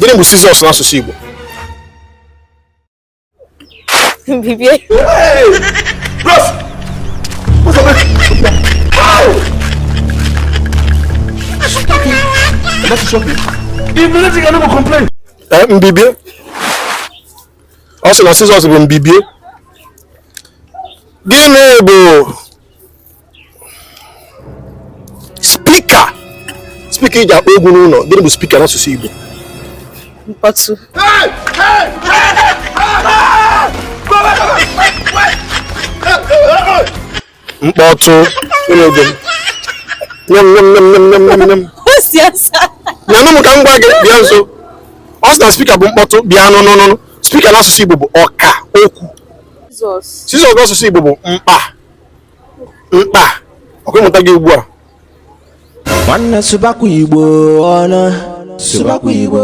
Gịnị bụ scissors n'asụsụ Igbo? Mbibie. Ee, mbibie. Ọ sị na scissors bụ mbibie. Gịnị bụ speaker? Speaker e ji akpọ egwu n'ụlọ. Gịnị bụ speaker n'asụsụ Igbo? Mkpọtụ. Mkpọtụ. Nye m nye m nye m nye m nye m nye m nye m. Nyanụ m ka m gwa gị. Bịa nso. Ọ sị na speaker bụ mkpọtụ. Bịa nụ nụ nụ. Speaker n'asụsụ Igbo bụ ọka okwu. Scissors n'asụsụ Igbo bụ mkpa. Mkpa. Ọkwa ịmụta gị ugbu a. Nwanne, sụbakwa Igbo ọnụ, sụbakwa Igbo.